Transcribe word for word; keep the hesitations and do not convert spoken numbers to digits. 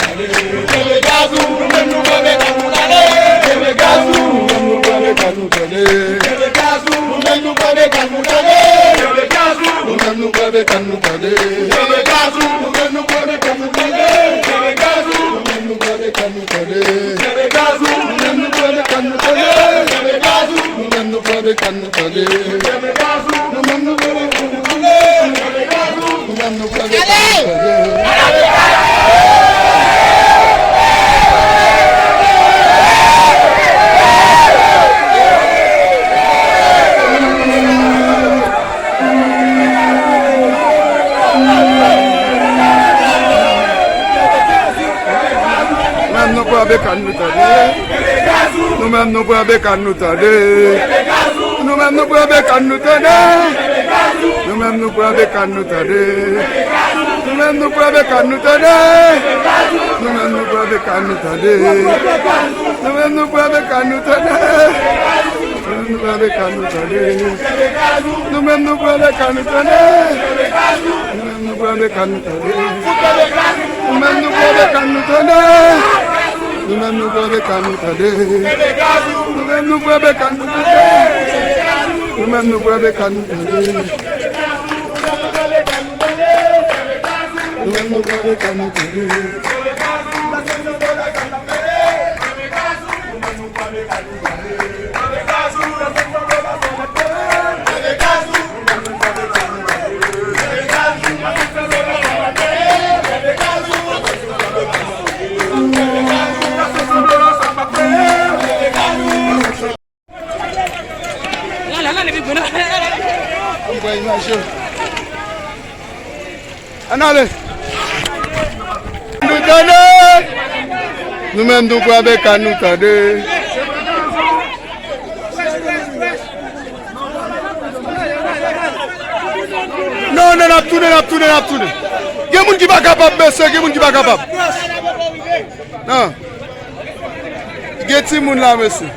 tande. Kenbe gaz ou, nou menm nou pran bekàn nou tande. Kenbe gaz ou, nou menm nou pran bekàn nou tande. Kenbe gaz ou, nou menm nou pran bekàn nou tande. Kenbe gaz ou, nou menm nou pran bekàn nou tande. Kenbe gaz ou, nou menm nou pran bekàn nou tande. Kenbe gaz ou, nou menm nou pran bekàn nou tande. Kenbe gaz ou, nou menm nou pran bekàn nou tande. Kenbe gaz ou, nou menm nou pran bekàn nou tande. Kenbe gaz ou, nou menm nou pran bekàn nou tande. Kenbe gaz ou, nou menm nou pran bekàn nou tande. Nou menm nou pran bekàn nou tande. Nou menm nou pran bekàn nou tande. Nou menm nou pran bekàn nou tande. Nou menm nou pran bekàn nou tande. Nou menm nou pran bekàn nou tande. Nou menm nou pran bekàn nou tande. Nou menm nou pran bekàn nou tande. Nou menm nou pran bekàn nou tande. Nou menm nou pran bekàn nou tande. Nou menm nou pran bekàn nou tande. Nou menm nou pran bekàn nou tande. Nou menm nou pran bekàn nou tande. Nou menm nou pran bekàn nou tande. Nou menm nou pran bekàn nou tande. Nou menm nou pran bekàn nou tande. Ann ale. Nou tande. Nou menm nou pran bekàn nou tande. Non, non, n ap tounen, n ap tounen, n ap tounen. Gen moun ki pa kapab, mesye, gen moun ki pa kapab. Non. Gen timoun la, mesye.